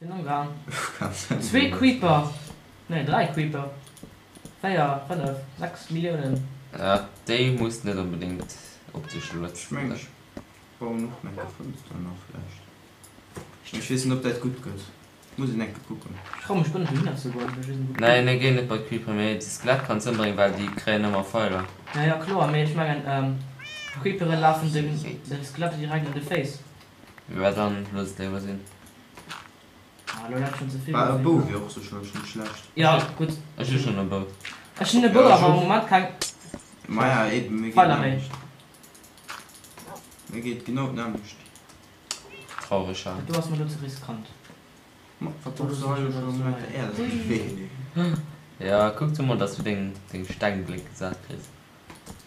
Sinn amgaang. Zwee Creeper, nee 3 Creeper, 4, 5, 6 Milliounen. Ja, déi muss net onbedéngt op dech Ech mengen ech bauen och eng Fënster nach vläicht. Mee ech weess net op dat gutt gëtt. Muss een enke kucken. Ech trau mech guer net dohinner ze goen, well ech weess net wou Nee, mir ginn net bei d'Creeper, mee de Skelett kanns ëmbréngen, well déi kréien ëmmer Feiler. Ja ja kloer, mee ech mengen d'Creepere lafen de Skeletter direkt an de Féiss. Mä dann looss et léiwer sinn. Ah, lo hat schon ze vill. Bah, e Bou wier och sécherlech net schlecht. Ja, gutt. Ech hu schon e Bou. Ech hunn e Bou, awer am Moment keng Maja, eben, mir geet Pfeiler méi. d'nämmlecht. Mir geet genau d'nämmlecht. Traureg, ha? Dat do ass mer lo ze riskant. Ma, wat brauchs du hei lo schon mat der Äerd op de Wee? Ja, kuck du mol, dass du deng, deng Stengbléck gesat kriss.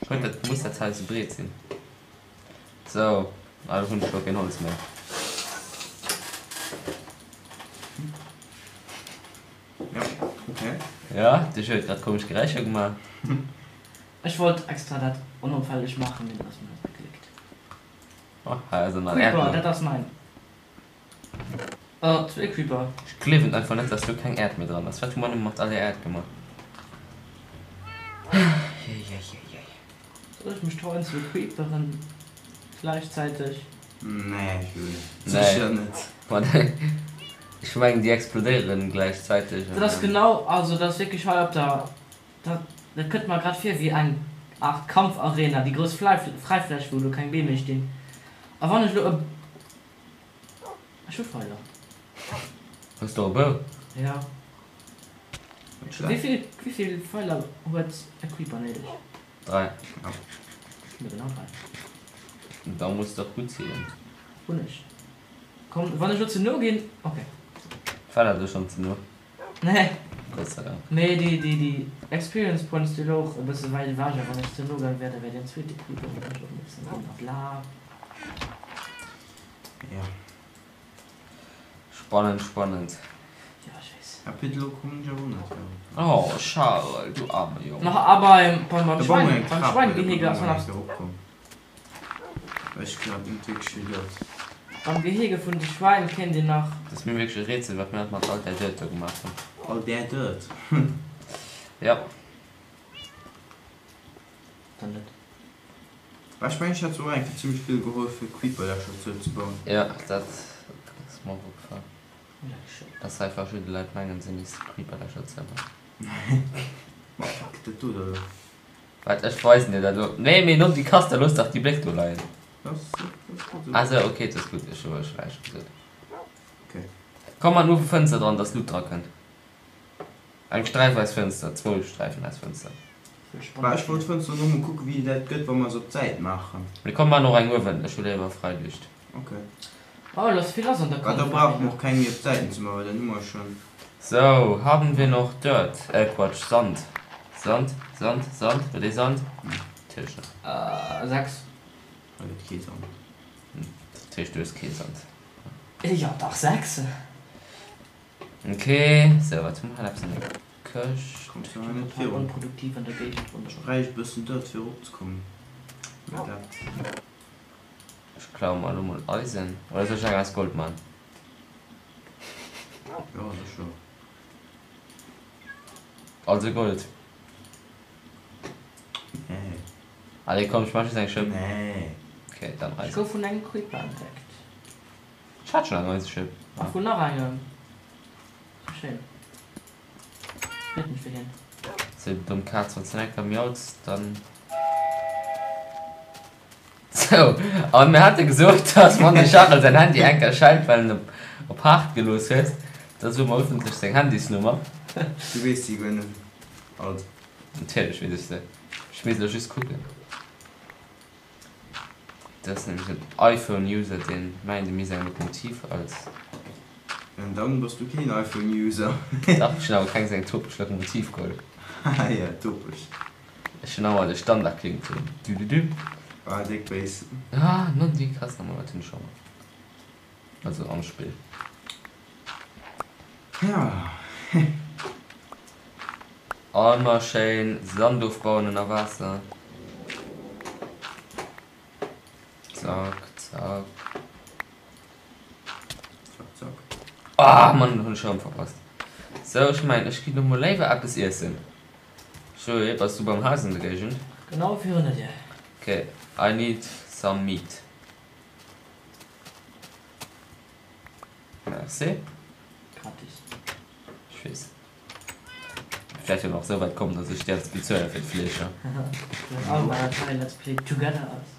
Huet dat, muss dat Haus esou breet sinn? Sou, ah lo hunn ech scho keen Holz méi. Ja, okay. Ja, de Jeu huet grad komesch Geräischer gemaach. Ech wollt extra dat onopfälleg maachen, mee dat ass mir net gegléckt. Oh, hei ass en Creeper, dat ass mäin. Oh, zwee Creeper. Ech gleewen einfach net, dass do keng Äerd méi dran ass. Wat hu mer nëmme mat all där Äerd gemaach? Eieieiei. Soll ech mech trauen ze creeperen gläichzäiteg? Nee, sécher net. Ech mengen déi explodéieren gläichzäiteg. Dat ass genau, also dat ass wierklech hei op der, dat dat kënnt mer grad vir wéi eng Art Kampfarena, déi grouss Fräifläch wou elo keng Beem méi stinn. A wann ech elo e, ech hu Feiler. Hues de och e Bou? Jo. Wéivill wéivill Feiler huet e Creeper néideg? 3. Ech hunn der genau 3. Da muss dach gutt zielen. Hunn ech. Komm, wann ech lo ze no ginn, ok. War dat elo schonn ze no? Nee. Gott sei Dank. Mee déi déi déi Experience Points déi elo och e bësse wäit ewech a wann ech ze no gaang wär, da wär deen zweete Creeper op mech opmierksam ginn a bla. Ja. Spannend, spannend. Jo, ech weess. Ah Pit, elo kommen ech awer net erop. Oh Charel, du arme Jong. Nach a beim beim Da baue mer Schwein eng beim Trap, well da Schweingehege ass komme mer nach eng Kéier eropkomm. Ech grad net wierklech wéi dat. Beim Gehege vun de Schwäin kéint een nach. Dat ass mir wierklech e Rätsel, wat mir dat mat all där Dirt do gemaach hunn. All där Dirt? Jo. Dann net. Bah, ech mengen ech hat souguer eng Kéier zimmlech vill geholl fir Creeperlächer zouzebauen. Jo, dat ass mer och opgefall, dass hei verschidde Leit mengen se misste Creeperlächer zoubauen. Ma fuck, dat do da lo. Waart, ech weisen dir dat elo. Nee, mee no déi Kast, da looss dach déi Bléck do leien. Dat ass, dat ass gutt esou. Ah sou, ok, dat ass gutt, ech hu ech näischt gesot. Ok. Komm mat uewe Fënster dran, dass Luut dra kënnt. Eng Sträif aus Fënster, zwou Sträifen aus Fënster. Bah, ech wollt d'Fënster no mol kucken wéi dat gëtt wa mer se op d'Säit maachen. Mee komm maan och eng uewen, ech hu léiwer fräi Luucht. Ok. Oh, lass vill lass an der Bah, da Kampfarena. brauche mer och keng méi op d'Säiten ze maachen, well dann hu mer schon. Sou, haben wir noch Dirt? Äh Quatsch, Sand. Sand, Sand, Sand, huet ee Sand? Natierlech net. Äh, 6. Hei gëtt kee Sand. Dat heescht du hues kee Sand. Jo dach, 6. Ok, sou wat hu mer hei eppes an der Këscht? Kommst du hei net Total virun? onproduktiv an der Géigend Ech ronderëm. bräicht bëssen Dirt fir eropzekommen. Mä dat. Ech klaue mer elo mol Eisen. Oder soll ech eng aus Gold man? Jo, sécher. Also Gold. Nee. Allez komm, ech man just eng Schëpp. Nee. Ok, dann Ech Eisen. gouf vun engem Creeper entdeckt. Ech hat schon eng Eiseschëpp. A vun nach engem. Sou schéin. Freet mech fir hien. Sou domm Kaz, wanns de enker miauts, dann. Sou, an mir hate gesot, dass wann de Charel säin Handy enker schellt, well en op op haart gelooss huet, da soe mer ëffentlech seng Handysnummer. Du weess si guer net alt. Natierlech weess ech se. Ech misst elo just kucken. Dat ass nämlech en iPhone User deen mengt e misst eng Lokomotiv als. An dann bass du keen iPhone User. Dach, ech hunn awer keng seng topesch Lokomotiv geholl. Haha jo, topesch. Ech hunn awer de Standard Klingeltoun, düdüdü. Ah, déck béis. Ah non déi krass Nummer, wat hunn ech scho mol. Also am Spill. Ja. Ëmmer schéin Sand ofbauen ënner Waasser. Zack, zack. Zack, zack. Ah Mann, hunn ech erëm verpasst. Sou, ech mengen ech ginn lo mol léiwer eppes iessen. Joé, bass du beim Haus an der Géigend? Genau virun der Dier. Ok, I need some meat. Merci. Gratis. Ech weess. Vläicht jo nach esou wäit kommen, dass ech däerf bezuelen fir d'Fleesch. Let's play together ass.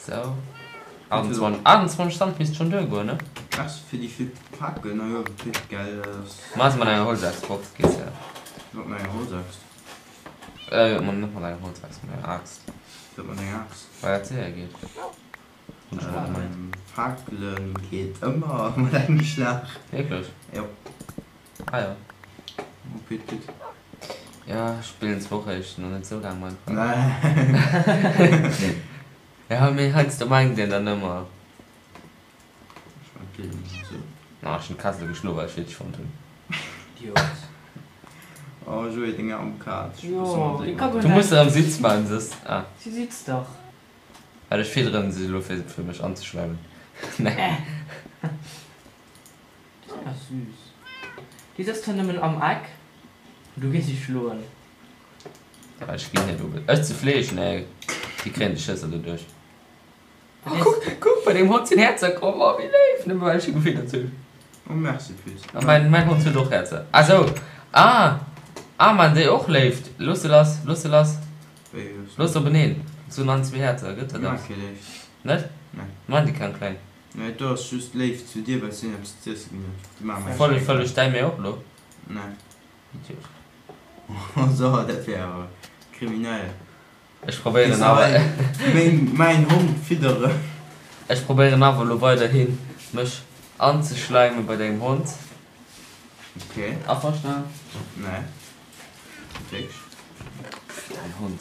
Sou. 28, 28 Sand misst schon duergoen, ne? Merci fir déi vill Paken. Na jo, Pit, gell, dat ass. Maass mat enger Holzaaxt geet ja. Wat mat enger Holzaaxt? Äh, mat net mat enger Holzaaxt, mat enger Aaxt. Wat mat enger Aaxt? Well dat séier geet. Hunn ech mol gemengt. Fakelen geet ëmmer mat engem Schlag. Wierklech? Jo. Ah jo. Oh, Pit, Pit. Ja, ech spillen zwar och eréischt nach net sou laang Minecraft. Ja, mee heiansdo mengt een dann ëmmer. Ech war blind sou. Ah, ech hunn d'Kaz elo geschloen, well ech witzeg fonnt hunn. Idiot. Oh Joé, deng aarm Kaz. Jo, déi ka guer Du muss näischt. erëm Sitz maachen, soss. Ah. Si sitzt dach. Well ech fidderen se elo fir fir mech anzeschleimen. Nee. Déi sinn awer süß. Déi sëtzt hei nëmmen am Eck. Du gees si schloen. Ja, ech ginn net op. Ech ze Fleesch, nee. Déi kréien de Schësser doduerch. Oh, kuck, kuck, bei dengem Hond sinn Häerzer komm. Oh, wéi léif, nëmme well ech e gefiddert hunn. Oh, merci, Püss. A mäin, mäin Hond huet och Häerzer. Ah, sou. Ah, ah, man, déi och Léift. Looss se lass, looss se lass. Wéi looss Looss openeen. Sou an zwee Häerzer, gëtt dat Ech eppes? mag kee Léift. Net? Nee. Maan déi keng kleng. Nee, do ass just Léift zu dir, well s du hinnen eppes ze iesse ginn hues. Déi maache mer Voll, voll, ech däi mir och lo. Nee. Idiot. Oh so, dat wär awer kriminell. Ech probéieren awer. Meng, mäin Hond fidderen. Ech probéieren awer elo weiderhin mech anzeschleimen bei dengem Hond. Ok. Averstan? Nee. Wierklech? Dein Hond.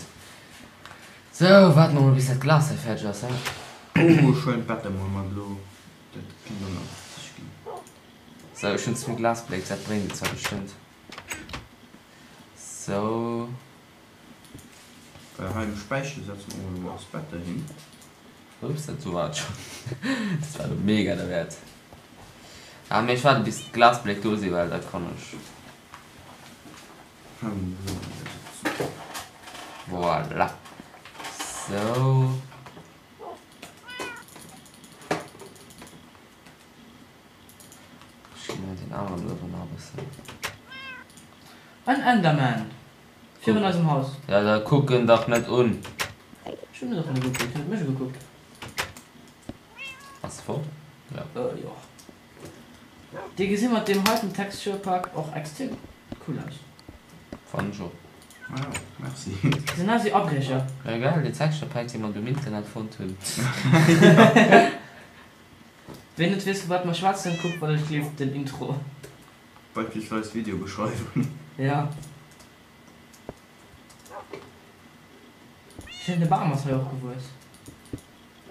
Sou, waarde mer mol bis dat Glas hei fäerdeg ass, he? Oh, ech huelen d'Bett emol mat elo. Dat kéint och nach witzeg ginn. Sou, ech hunn zwee Glasbléck, dat bréngt et zwar bestëmmt. Sou. Well hei um Späicher setze mer och elo eis Better hin. Ups, dat do war et schonn. Dat war elo mega derwäert. Ah, mee ech waarde bis d'Glasbléck do sinn, well da kann ech. Voilà. Sou. Ech ginn hei den aneren uewen nach e bëssen. En Enderman virun eisem Haus. Ja da kuck en dach net un. Ech hunn en och net ugekuckt, hien huet mech ugekuckt. Ass fort? Ja. Jo. Déi gesi mat deem heiten Texture Pack och extrem cool aus. Fannen ech och. Ah jo, merci. Sinn aus wéi Abriecher. Ja gell, déi Texture Pack déi mer do um Internet fonnt hunn. Ween net weess vu wat mer schwätzen, kuckt wann et gleeft den Intro. Beispillsweis d'Videobeschreiwung. Ja. Schéin, de Bam ass hei och gewuess.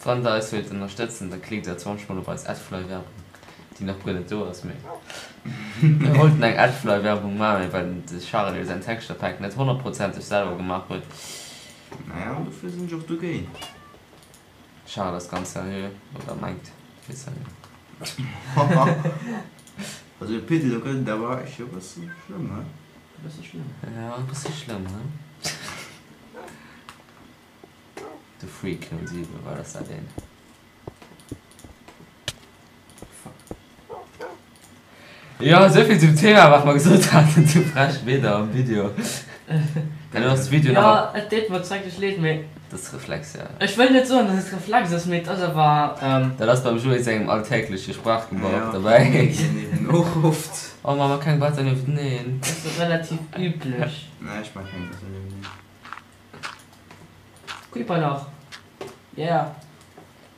Wann der eis wëllt ënnerstëtzen, da klickt der 20 mol op eis Adfly Werbung, déi nach guer net do ass, mee mir wollten eng Adfly Werbung maachen, mee well de Charel jo säin Texture Pack net honnertprozenteg selwer gemaach huet. Naja, an dofir sinn ech och dogéint. Charel ass ganz seriö, oder mengt hie seriö. Also de Piddel, do gëtt et awer echt e bësse schlëmm, he? E bësse schlëmm. Ja, e bësse schlëmm, he? De Freak 07, wat ass dat een? Jo, esouvill zum Thema, wat mer gesot haten zu frech Wieder am Video. Dann ass de Video nach. Jo, et deet mer schrecklech leed, mee. Dat ass Reflex, jo. Ech wëll net soen, dass et Reflex ass, mee et ass awer. Dat ass beim Joé sengem alltägleche Sprachgebrauch derbäi. Och oft. Oh, maa mer keng Better niefteneen. Dat ass relativ üblech. Nee, ech maa keng Better niefteneen. Creeperlach, yeah.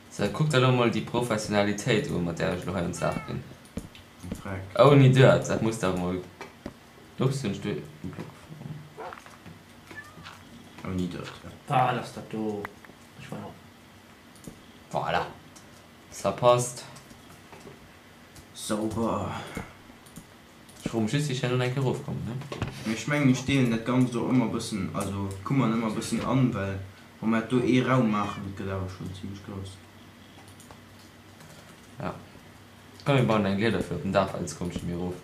Sou, kuck der elo mol déi Professionalitéit un, mat där ech elo hei un d'Saach ginn. Ouni Dirt, dat muss der mol. Ups, hunn ech do e Block verloren. Ouni Dirt, jo. Wat ass dat do? Ech war. Voilà, ça passt. Sauber. Ech froe mech just, wéi ech herno nach eng Kéier erofkommen, ne? Mee ech mengen, ech deelen dat Ganzt och ëmmer bëssen, also d'Kummern ëmmer bëssen an, well wa mer do ee Raum maachen, dat gëtt awer schonn zimlech grouss. Ja. Komm mir bauen eng Lieder fir op den Daach, well soss komm ech net méi erof.